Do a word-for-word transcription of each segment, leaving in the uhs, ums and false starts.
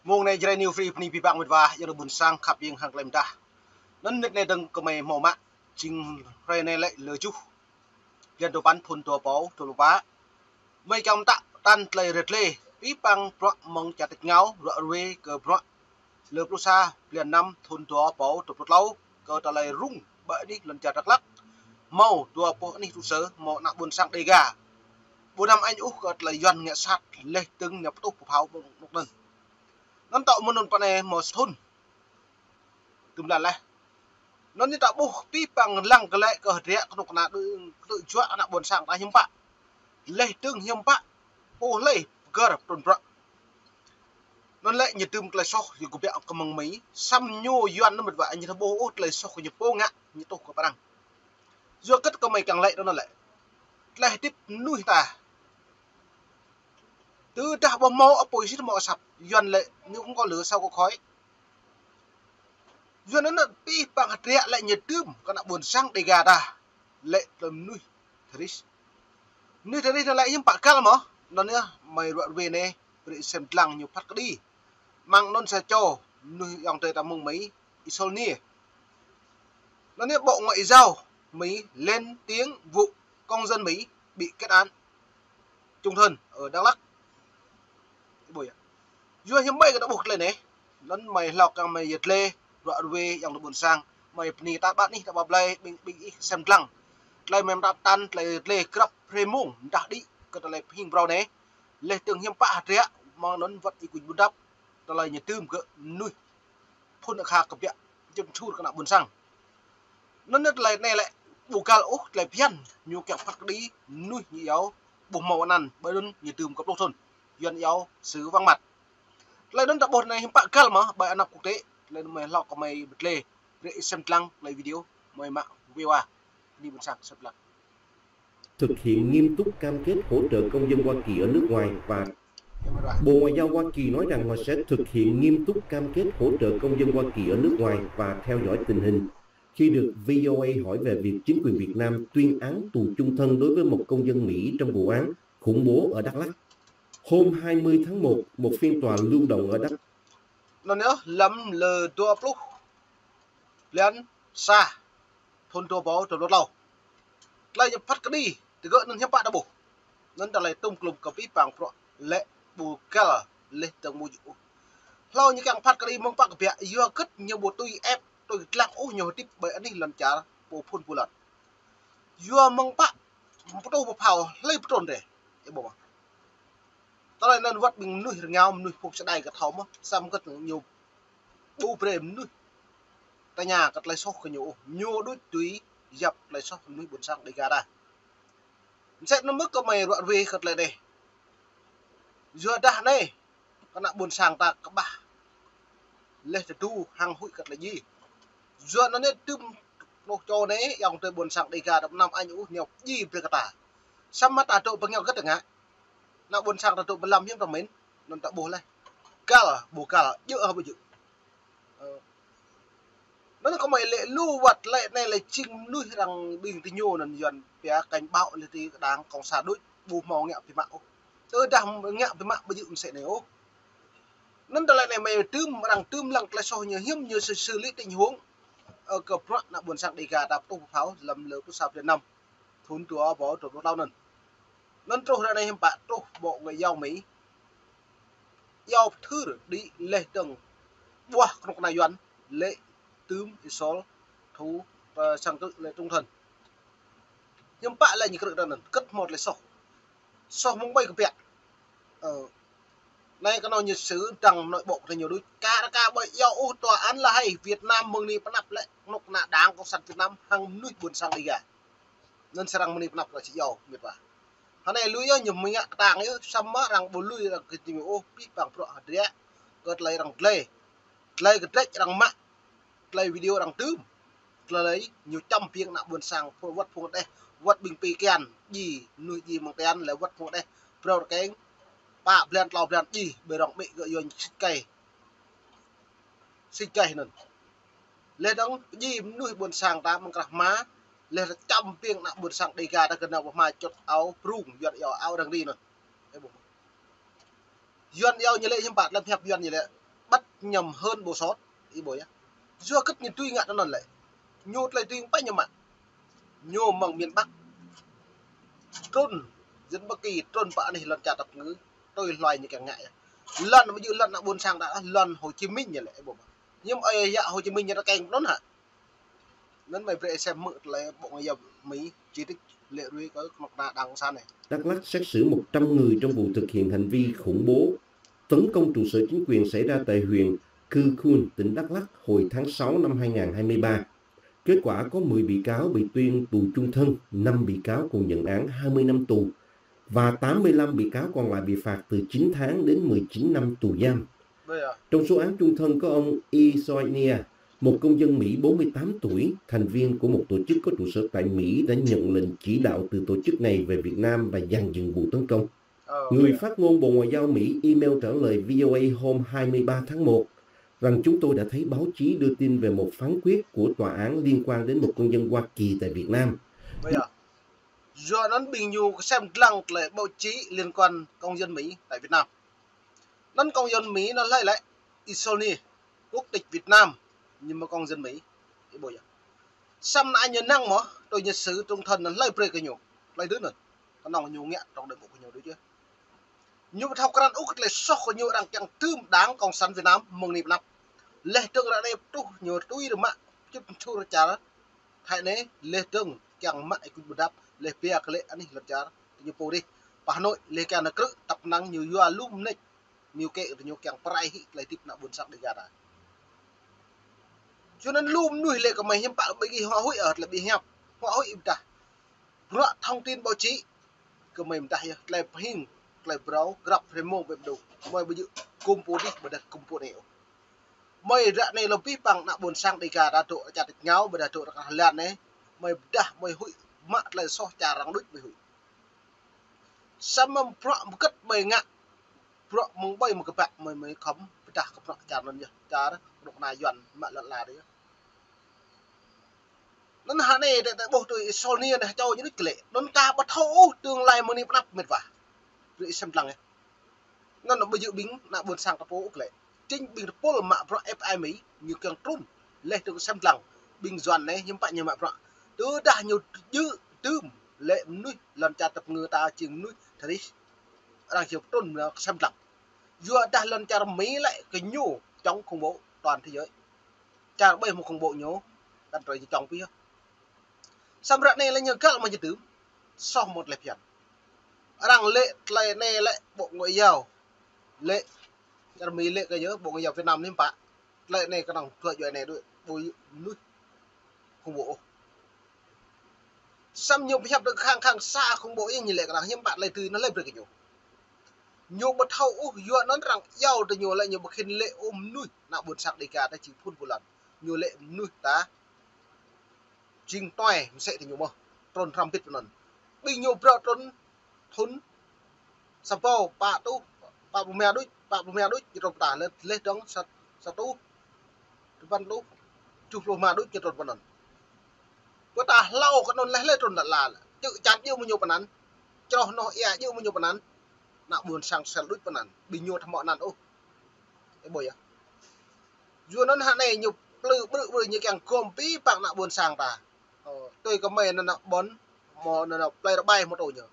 Mông anai Jrai New Free bơni abih bang met wa, ayŏng adơi ƀuôn sang khăp hiêng hăng tơlơi mơdah. Anŭn mơnit anai dơ̆ng gơmơi hmâo mă, jing hrơi anai lĕ lơ tơjuh blan duapăn thŭn dua rơbâo dua pluh pă. Gơmơi kiăng pơtă pơtăn tơlơi rơtlê abih bang bruă mơ̆ng čar tač êngao, ruă ruê kơ bruă lơ pluh sa blan năm thŭn dua rơbâo dua pluh klâo, kơ tơlơi rŭng ƀơi anih lŏn čar Dak Lak. Hmâo dua pluh anih tŭ sơ, hmâo ană ƀuôn sang Dêga. Ƀu năm añ ôh kơ tơlơi Yuan ngă sat, laih dơ̆ng ñu pơtuh pơphao ƀơi anŭn. Anŭn tŏ mơ̆n anŭn pơ anai hmâo sa thŭn. Tơm lăn laih. Anŭn ñu ta ƀuh abih bang lăng glaĭ kơ hơdră kơnuk kơna đuaĭ, đuaĭ juă ană ƀuôn sang ta hiư̆m pă. Laih dơ̆ng hiư̆m pă, ƀuh laih pơgơ̆r pơtrŭn bruă. Anŭn lĕ ñu dưm tơlơi soh, ñu kơbiă kơ mơ̆ng Mi, samơ̆ ñu Yuan anŭn met wa, ñu ƀu ƀuh ôh tơlơi soh kơ ñu pô ngă, ñu tuh kơ pơrăng. Yua hơget gơmơi kiăng laĭ tui anŭn lĕ. Tơlơi hơdip mơnuih ta. Tơdah ƀu hmâo apui sĭt hmâo asăp, Yuan lĕ ñu kơnơ̆ng kơ lơ sao kơ khói. Yuan anŭn abih bang hơdră lĕ ñu dưm kơ ană ƀuôn sang Dêga ta. Lĕ tơlơi mơnuih terrorist. Mơnuih terrorist anŭn lĕ hiư̆m pă găl mơ̆. Anŭn yơh, gơmơi ruă ruê anai, brơi sem lăng ñu phat kơđi. Mơ̆ng anŭn sa čô mơnuih ayŏng adơi ta mơ̆ng Mi, Isol Niê. Anŭn yơh Bộ Ngoại giao Mi lên tiếng vụ công dân Mỹ bị kết án chung thân ở Đắk Lắk. Ƀuh yơh. Yua hiư̆m ƀơi kơ ta ƀuh tơlơi anai. Anŭn gơmơi hlâo kơ gơmơi yơh tơlơi ruă ruê ayŏng adơi ƀuôn sang. Gơmơi bơni ta ƀă anih ta ƀă blai ƀing, ƀing ih sem lăng. Tơlơi gơmơi pơtă pơtăn tơlơi, tơlơi grăp hrơi mông mơdah đĭ kơ tơlơi pơhing pơrâo anai. Laih dơ̆ng hiư̆m pă hơdră mơ̆ng anŭn wơ̆t ih kuč ƀun dăp. Tơlơi ñu dưm kơ mơnuih phŭn akha kơbiă jơ̆m čur kơ ană ƀuôn sang. Anŭn yơh tơlơi anai lĕ ƀu găl ôh tơlơi phiăn ñu kiăng phat kơđi mơnuih ñu iâu ƀu hmâo anăn ƀơi anŭn ñu dưm kơ pluh thŭn. Yuan iâu xử vắng mặt. Tơlơi anŭn ta ƀuh anai hiư̆m pă găl mơ̆ ƀơi anăp quốc tế. Tơlơi anŭn gơmơi hlâo kơ gơmơi bơtlê. Brơi sem lăng tơlơi video gơmơi mă wê wa. Bơni ƀuôn sang sem lăng. Thực hiện nghiêm túc cam kết hỗ trợ công dân Hoa Kỳ ở nước ngoài và Bộ Ngoại giao Hoa Kỳ nói rằng họ sẽ thực hiện nghiêm túc cam kết hỗ trợ công dân Hoa Kỳ ở nước ngoài và theo dõi tình hình. Khi được VOA hỏi về việc chính quyền Việt Nam tuyên án tù chung thân đối với một công dân Mỹ trong vụ án khủng bố ở Đắk Lắk, hôm hai mươi tháng một, một phiên tòa lưu động ở Đắk Anŭn yơh, lăm lơ dua pluh blan sa thŭn dua rơbâo dua pluh klâo. Tơlơi ñu phat kơđi, tơgơ̆ anŭn hiư̆m pă ta ƀuh. Anŭn tơlơi tŭm klŭm kơ abih bang bruă lĕ ƀu găl laih dơ̆ng ƀu djơ̆ ôh. Hlâo ñu kiăng phat kơđi mơ̆ng pă kơbiă, yua hơget ñu ƀu tui ĕp, tui lăng ôh ñu hơdip ƀơi anih lŏn čar pô phŭn pô lŏn. Yua mơ̆ng pă pơtuh pơphao hlơi pơtrŭn rai. Ih ƀuh mơ̆. Tơlơi anŭn wơ̆t ƀing mơnuih rơngiao, mơnuih phung čơđai kơ thâo mơ̆, samơ̆ hơget ñu ƀu brơi mơnuih tơña kơ tơlơi soh kơ ñu ôh. Ñu đuaĭ tui yap tơlơi soh mơnuih ƀuôn sang Dêga ta. Mơsĕ anŭn mơ̆ gơmơi ruă ruê kơ tơlơi anai. Yua dah anai, kơ ană ƀuôn sang ta kơƀah. Laih tơdu hăng huĭ kơ tơlơi djai. Yua anŭn anai tŭm pluh čô anai, ayŏng adơi ƀuôn sang Dêga ta ƀu năm añ ôh ñu djai brơi kơ ta. Samơ̆ ta dŏ pơngiao hơget ngă. Ană ƀuôn sang ta dŏ pơ lăm hiư̆m ta mĭn, anŭn ta ƀuh laih. Găl, ƀu găl, djơ̆ hă ƀu djơ̆. Ơ. Anŭn gơmơi lĕ lu wơ̆t tơlơi anai lĕ jing mơnuih arăng ƀing tơ ñu anŭn Yuan pia cảnh báo laih tơ đảng cộng sản đôč ƀu hmâo ngă biă mă ôh. Tơdah ngă biă mă ƀu djơ̆ mơsĕ anai ôh. Anŭn tơlơi anai gơmơi tŭm, arăng tŭm lăng tơlơi soh ñu hiư̆m ñu xử, xử lý tình huống, ơ, kơ bruă ană ƀuôn sang Dêga ta pơtuh pơphao lăm lơ pluh sa blan năm thŭn dua rơbâo dua pluh klâo anŭn. Anŭn truh ră anai hiư̆m pă truh Bộ Ngoại giao Mi iâu pơthưr đĭ laih dơ̆ng ƀuah kơnuk kơna Yuan lĕ tŭm Isol thu, ơ, sang krư̆ lĕ trung thân. Hiư̆m pă lĕ ñu krư̆ ră anŭn, hơget hmâo tơlơi soh. Soh mơ̆ng ƀơi kơbiă. Ơ. Anai kơnơ̆ng ñu xử đang nội bộ kơ ñu đôč. Kar kar ƀơi iâu ôh tòa án La Hay Việt Nam mơ̆ng anai pơ anăp lĕ kơnuk kơna đảng cộng sản Việt Nam hăng mơnuih ƀuôn sang Dêga. Anŭn srăng mơ̆ng anai pơ anăp lĕ či iâu met wa. Hơnă anai lui yơh ñu mơ̆ng ngă kơtang yơh samơ̆ arăng ƀu lui arăng kơ tơña ôh abih bang bruă hơdră kơ tơlơi arăng tơlơi. Tơlơi kơdrĕč arăng mă. Tơlơi video arăng tŭm. Tơlơi ñu čăm biêng ană ƀuôn sang, phung wơ̆t phung đeh, wơ̆t ƀing pơkian, djai, mơnuih djai mơ̆ng tian, lĕ wơ̆t phung đeh, phrâo rơkeng, pă blan, klâo blan djai, ƀơi rŏng ƀĕ gơ̆ yua ñu sĭt kai. sĭt gai anŭn. Leh dơ̆ng pơdjai mơnuih ƀôn sang ta mơ̆ng krah hma, leh čăm ƀing ană ƀôn sang Dega ta kơ nao pơ hma čŏt ao prung, Yuan iâu ao arăng ri anŭn. Ơ ƀuh. Yuan iâu ñu lĕ hiư̆m pă tơlơi pơhiăp Yuan ñu lĕ. Bắt nhầm hơn bộ sốt, ih ƀuh yơh. Yua hơget ñu tui ngă tui anŭn lĕ. Ñu tơlơi tui pă ñu mă. Ñu mơ̆ng miền Bắc trŭn, dân Bắc Kỳ trŭn pơ anih lŏn čar tơpơngư, tui hluai ñu kiăng ngă yơh. Lŏn ƀu djơ̆ lŏn ană ƀôn sang ta, lŏn Hồ Chí Minh ñu lĕ, ơ ƀuh. Hiư̆m ơi yă Hồ Chí Minh ñu ta keng pơ anŭn hă. Anŭn mơi brơi sem mơ̆ tơlơi Bộ Ngoại giao Mi chỉ trích lĕ rui kơ kơnuk kơna Đảng Cộng sản anai. Đắk Lắk xét xử một trăm người trong vụ thực hiện hành vi khủng bố, tấn công trụ sở chính quyền xảy ra tại huyện Cư Kuin, tỉnh Đắk Lắk hồi tháng sáu năm hai ngàn hai mươi ba. Kết quả có mười bị cáo bị tuyên tù chung thân, năm bị cáo cùng nhận án hai mươi năm tù và tám mươi lăm bị cáo còn lại bị phạt từ chín tháng đến mười chín năm tù giam. Trong số án chung thân có ông Isonia, một công dân Mỹ bốn mươi tám tuổi, thành viên của một tổ chức có trụ sở tại Mỹ, đã nhận lệnh chỉ đạo từ tổ chức này về Việt Nam và dàn dựng vụ tấn công. Người phát ngôn Bộ Ngoại giao Mỹ email trả lời VOA hôm hai mươi ba tháng một rằng chúng tôi đã thấy báo chí đưa tin về một phán quyết của tòa án liên quan đến một công dân Hoa Kỳ tại Việt Nam. Yua anŭn ƀing ñu kơsem lăng tơlơi báo chí liên quan công dân Mỹ tại Việt Nam. Anŭn công dân Mỹ anŭn hlơi lĕ Isolny, quốc tịch Việt Nam, ñu mơ̆ công dân Mỹ. Ih ƀuh yơh. Samơ̆ anai ñu năng mơ̆, tui ñu xử trung thân anŭn hlơi brơi kơ ñu. Hlơi dưi anŭn. Kơnơ̆ng ñu ngă trong đảng bộ kơ ñu đôč yơh. Ñu ƀu thâo krăn ôh kơ tơlơi soh kơ ñu arăng kiăng tơm Đảng Cộng sản Việt Nam mơ̆ng anai pơ anăp. Leh dơ̆ng ră anai pơtruh ñu tui rơmă, čŭp čur čar Thái anai, leh dơ̆ng kiăng mă ikuñ ƀu dăp, leh pia kơ lĕ anih lŏn čar, tơ ñu pô dih. Pơ Hà Nội, leh kiăng nao krư̆ tăp năng ñu yua lŏm mơneč, ñu kĕ tơ ñu kiăng pơrai hĭ tơlơi hơdip ană ƀôn sang Dega ta. Yua anŭn lŏm mơnuih lĕ kơ mơi hiư̆m pă ƀing ih huă huĭ ơh, tơlơi ƀing hiăp, huă huĭ ƀiădah. Bruă thông tin báo chí, kơ mơi mơdah yơh, tơlơi pơhing, tơlơi brâo, grăp rơmông ƀĕ mơdung. Mơi ƀu djơ̆ gum pô dih, ƀôdah gum pô anai ôh. Mơi ră anai lŏm abih bang ană ƀôn sang Dega ta dŏ čar tač rơngiao, ƀôdah dŏ rơkah lan anai. Mơi mơdah mơi huĭ, mă tơlơi soh čar arăng đôč mơi huĭ. Samơ̆ bruă mơgĕt mơi ngă, bruă mơ̆ng ƀơi mơ̆ng kơƀah mơi, mơi khŏm pơdah kơ bruă čar anŭn yơh, čar kơnuk kơna Yuan mă lŏn ala yơh. Anŭn hă anai tơ, tơ ƀuh tui Isolny anai čô ñu đôč kơ lĕ. Anŭn ta ƀu thâo ôh tương lai mơ̆ng anai pơ anăp mĕt wa. Brơi sem lăng yơh. Anŭn ƀu djơ̆ ƀing ană ƀôn sang ta pô ôh kơ lĕ. Chính ƀing tơpul mă bruă ép ai Mi, ñu kiăng trŭn. Leh dơ̆ng sem lăng. Ƀing Yuan anai hiư̆m pă ñu mă bruă. Tơdah ñu djơ̆ tơm lĕ mơnuih lŏn čar tơpơngư ta jing mơnuih terrorist. Arăng či trŭn mă sem lăng. Yua dah lŏn čar Mi lĕ kơ ñu chống khủng bố toàn thế giới. Čar ƀơi mơ̆ khủng bố ñu, kăn trơi ñu chống pih yơh. Samơ̆ ră anai lĕ ñu găl mă ñu tơm, soh mơ̆ tơlơi phiăn. Arăng lĕ tơlơi anai lĕ Bộ Ngoại giao, lĕ čar Mi lĕ kơ ñu, Bộ Ngoại giao Việt Nam anai pă. Tơlơi anai kơnơ̆ng tuă djuai anai đôč, ƀu mơnuih khủng bố ôh. Samơ̆ ñu pơhiăp dơ̆ng khăng khăng sa khủng bố ih ñu lĕ kơnơ̆ng hiư̆m pă tơlơi tui anŭn lĕ brơi kơ ñu. Ñu ƀu thâo ôh yua anŭn arăng iâu tơ ñu lĕ ñu ƀu khĭn lĕ ôh mơnuih ană ƀôn sang Dega ta jing phŭn pơlan. Ñu lĕ mơnuih ta jing tuai mơsĕ tơ ñu mơ̆. Trŭn hrăm bit pơ anŭn. Ƀing ñu brơi trŭn thŭn sa rơbâo pă rơtuh, pă pluh rơma đôč, pă pluh rơma đôč, ñu trŭn pơ ta leh, leh dơ̆ng sa, sa rơtuh, dua păn pluh, tơjuh pluh rơma đôč ñu trŭn pơ anŭn. Pơ ta hlâo kơ anŭn leh leh trŭn lă la. Čư̆ čan djơ̆ mơ̆ ñu pơ anŭn. Čroh noh ia djơ̆ mơ̆ ñu pơ anŭn. Ană ƀôn sang sel đôč pơ anŭn. Ƀing ñu thâo mă anăn ôh. Ih ƀuh yơh. Yua anŭn hă anai ñu plư ƀrư̆ ƀrư̆ ñu kiăng gom abih bang ană ƀôn sang ta. Ơ, tui kơ mơi anŭn ană ƀôn, mơ̆ anŭn ană plơi rơbai mơ̆ tui ñu.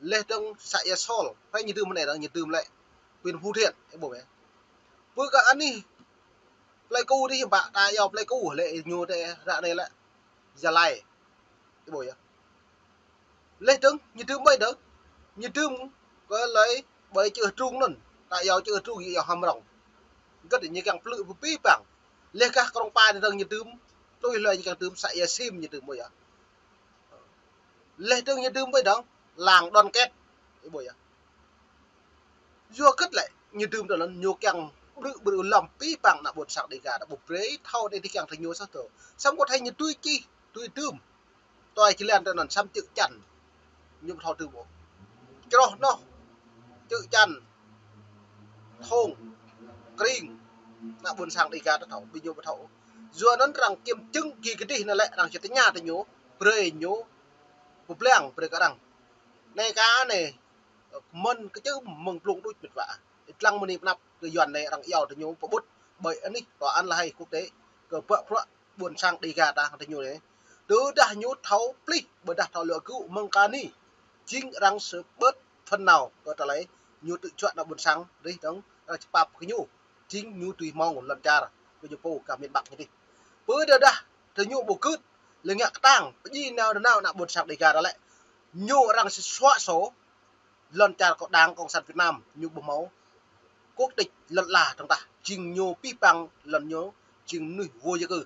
Leh dơ̆ng să Ia Sol, hrơi ñu dưm anai dơ̆ng ñu dưm lĕ. Huyện Phú Thiện, ih ƀuh mơ̆. Pơ kơ anih Pleiku dih hiư̆m pă, ta iâu Pleiku lĕ ñu tơ ră anai lĕ Gia Lai. Ih ƀuh yơh. Leh dơ̆ng, ñu dưm ƀơi dơ̆ng. Ñu dưm kơ lơi ƀơi čư̆ Trung anŭn. Ta iâu čư̆ Trung, iâu Hơmrŏng. Gơ̆t ñu kiăng plư abih bang. Leh kah Krông Pa anai dơ̆ng ñu dưm. Tui hlơi ñu kiăng dưm, să Ia Sim ñu dưm ƀơi yơh. Leh dơ̆ng ñu dưm ƀơi dơ̆ng, làng đoàn kết. Ih ƀuh yơh. Yua hơget lĕ, ñu dưm tơ anŭn, ñu kiăng ƀrư̆ ƀrư̆ lăm abih bang ană ƀôn sang Dega ta ƀu brơi thâo anai dih kiăng tơ ñu soh tơ. Samơ̆ kơ thâo ñu tui čih, tui dưm. Tuai či lăng tơ anŭn samơ̆ čư̆ čan. Ñu ƀu thâo dưm ôh. Čroh noh, čư̆ čan, thŏng, kring, Ană ƀôn sang Dega ta thâo, ƀing ñu ƀu thâo. Yua anŭn arăng kiăng čơ̆ng ki kơdih anai lĕ arăng či tơña tơ ñu, brơi ñu pơblang brơi kơ arăng. Anai kơ anai, mơ̆n kơ čơ̆ng mơ̆ng blung đôč mĕt wa. Ih lăng mơ̆ng anai pơnăp kơ Yuan anai arăng iâu tơ ñu pơƀut ƀơi anih tòa án La Hay quốc tế kơ ƀă bruă ƀôn sang Dega ta tơ ñu anai. Tơdah ñu thâo plih, ƀôdah thâo lŏ gŭ mơ̆ng kơ anai, jing arăng sẽ bớt phần nào kơ tơlơi ñu tŭ juă ană ƀôn sang, rih dơ̆ng arăng či pap kơ ñu. Jing ñu tui hmâo lŏn čar kơ ñu pô kơ miền Bắc ñu dih. Pơ tơdah tơ ñu ƀu gưt, lĕ ngă kơtang, pơdjai nao nao ană ƀôn sang Dega ta lĕ, ñu arăng sẽ xóa sổ lŏn čar kơ Đảng Cộng sản Việt Nam, ñu ƀu hmâo quốc tịch lŏn ala dơ̆ng tah, jing ñu pih păng lŏn ñu, jing mơnuih vô gia cư.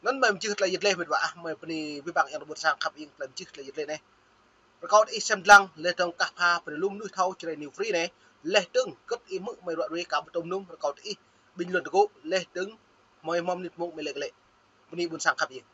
Anŭn mơi mơjưh tơlơi yơh lĕ mĕt wa ah, mơi bơni abih bang yang ƀôn sang khăp ing tơlơi mơjưh tơlơi yơh lĕ anai. Rơkâo tơ ih sem dlăng, laih dơ̆ng kah pha pơrơlum mơnuih thâo Jrai News Free anai, laih dơ̆ng kơt ih hmư̆ mơi ruă ruai kơ ƀu tŭm num, rơkâo tơ ih bình luận tơgŭ, laih dơ̆ng mơi hmâo mơnit mông mơi lĕ kơ lĕ. Bơni ƀôn sang khăp ing.